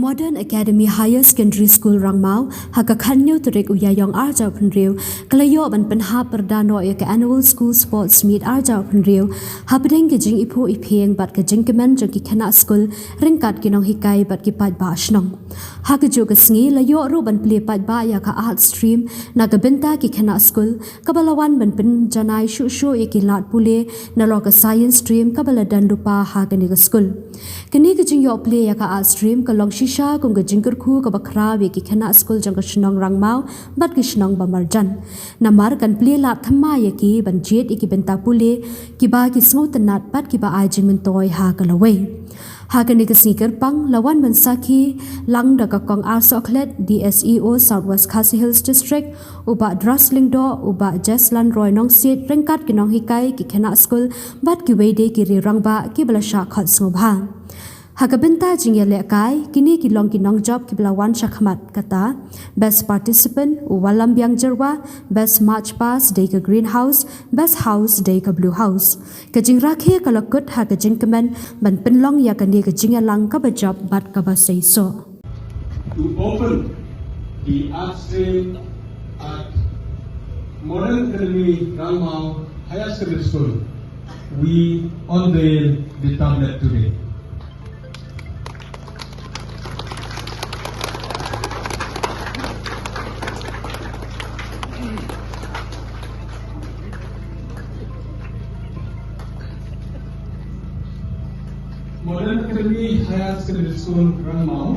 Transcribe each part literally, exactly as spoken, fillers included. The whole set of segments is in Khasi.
Modern Academy Higher Secondary School Rangmaw, ha ka khatnyo tarik u Ïaïong arhajar phew hynriew, ka la ïoh ban pynhap pyrda noh ïa ka Annual School Sports Meet arhajar phew hynriew, hapdeng ka jingiphuh iphieng bad ka jingkmen jong ki khynnah skul, ryngkat ki nonghikai bad ki paidbah shnong. Ha kajuh ka sngi, la ïoh ruh ban plie paidbah ïa ka Art Stream, na ka bynta ki khynnah skul, kaba la wan ban pynjanai shuh shuh ïa ki lad pule, nalor ka Science Stream, kaba la don lypa ha kane ka skul. Kane ka jingïoh plie ïa ka Art Stream, ka long shisha kum ka jingkyrkhu kaba khraw ïa ki khynnah skul jong ka shnong Rangmaw, bad ki shnong ba marjan. Namar kan plie lad thymmai ïa ki ban jied ïa ki bynta pule, kiba ki sngewtynnad bad kiba ai jingmyntoi ha ka lawei. Ha kane ka sngi kyrpang, la wan ban sakhi lang da ka Kong R. Sohkhlet, D S E O South West Khasi Hills District, u Bah Dras Lyngdoh, u Bah Jeslan Roy Nongsiej, ryngkat ki nonghikai, ki khynnah skul, bad kiwei de ki riew rangbah, kiba la shah khot sngewbha. Ha ka bynta jingïalehkai, kine ki long ki nongjop kiba la wan shakhmat kata, Best Participant, u Wallambiang Jyrwa, Best March Past dei ka Green House, Best House dei ka Blue House. Ka jingrakhe ka la kut ha ka jingkmen ban pynlong ïa kane ka jingïalang kaba jop bad kaba seisoh. To open the art stream at Modern Academy Rangmaw Higher Secondary School, we unveil the tablet today. Modern Academy Higher Secondary School Rangmaw,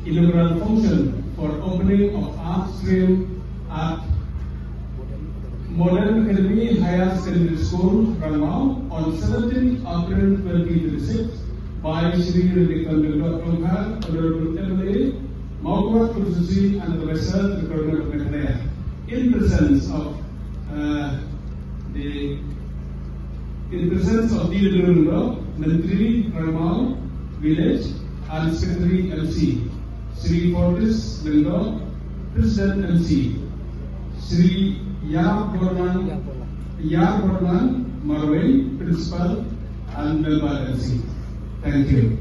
inaugural function for opening of art stream at Modern Academy Higher Secondary School Rangmaw on seventeenth April twenty twenty-six by Shri Ranjit Khan Lyngdoh Ronghar, Honorable M L A, Mawkyrwat Constituency and the Western Recruitment of Meghalaya, in presence of uh, the in presence of D W Lyngdoh, Mantri Rangmaw Village and Secretary M C, Shri Fortis Lyngdoh, President M C, Shri Yar Bornang, Yar Bornang Marwei, Principal and Member M C. Thank you.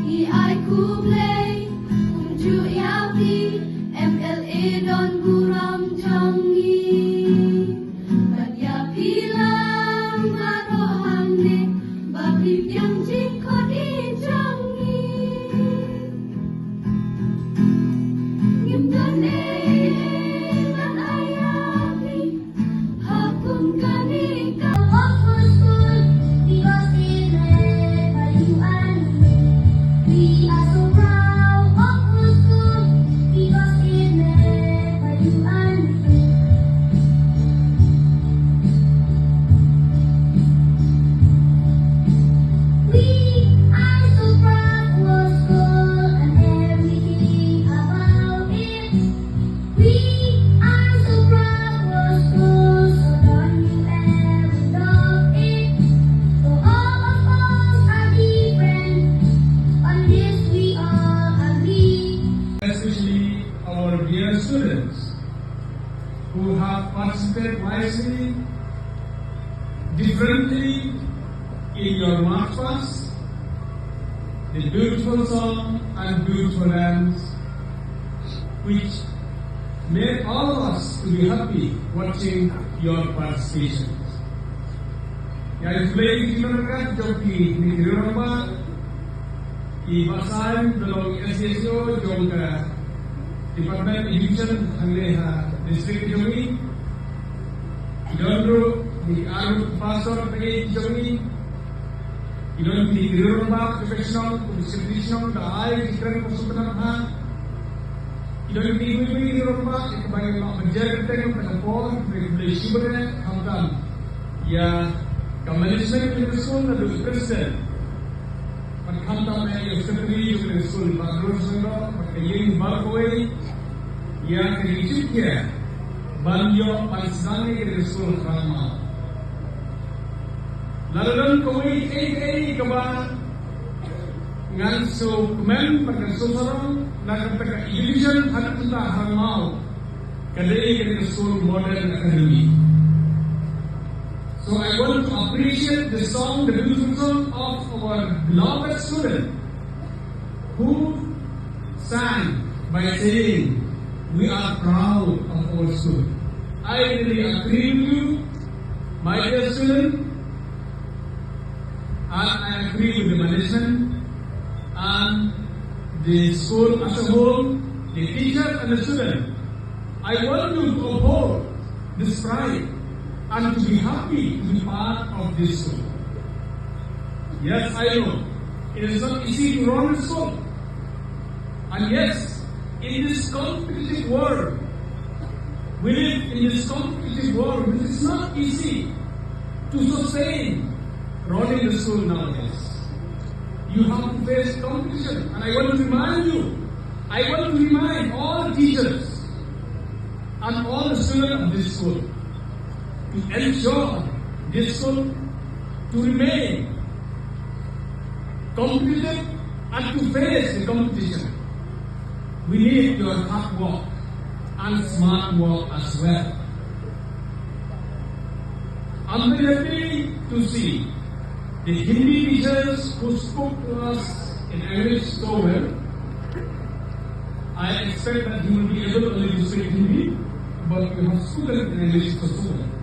Ngi ai khublei kumjuh ïa phi, M L A don burom jong ngi. Bad ïa phi lang baroh hangne, ba phi pdiang jingkhot ïa jong ngi. Ngim don ei ei ban ai ïa phi, ha kum kane ka awful school, because it made by you and me. We are so proud of our school, because it made by you and me. We are so proud of our school and everything about it. We are so proud of our school, so don't you ever drop it. Though all of us are different, on this we all agree. Especially our dear students who have participated wisely, differently in your march past, the beautiful song and beautiful dance, which made all of us to be happy watching your participation. Ïa, ïa ki khynnah jong ki, ki riew rangbah, ki basan jong ki S D S O jong ka Department Education hangne ha district jong ngi. Ki don ruh ki arngut pastor ba ïeit jong ngi. Ki don ki riew rangbah jong ka shnong, ki secretary shnong, da ai ki kren ka sukna ha. Ki don ki iwei iwei ki riew rangbah, ki ba ngi lah ban jer kyrteng ïa ka por, ki ba ki blei shibun eh, khamtam ïa ka management jong ka skul, naduh president. Bad khamtam eh ïa u secretary jong ka skul, Bah Rose Sangdo, bad ka ïing baroh, ïa ka ïing jingkhia ban ïoh ban sdang ïa ka skul ha Rangmaw. Lada don kawei kaei kaei kaba ngan sngewkmen bad ngan sngewsarong na ka bynta ka education haduh mynta ha Rangmaw, ka dei ka dei ka skul Modern Academy. So I want to appreciate the song, the beautiful song of our beloved student who sang by saying, "We are proud of our school." I really agree with you, my dear student, and I agree with the management and the school as a whole, the teacher and the student. I want you to uphold this pride and to be happy to be part of this school. Yes, I know it is not easy to run a school. And yes, in this competitive world, we live in this competitive world, which is not easy to sustain running the school nowadays. You have to face competition. And I want to remind you, I want to remind all teachers and all the students of this school to ensure this school to remain competitive and to face the competition. We need your hard work and smart work as well. I'm very happy to see the Hindi teachers who spoke to us in English so well. I expect that he will be able only to speak Hindi, but you have spoken in English so well.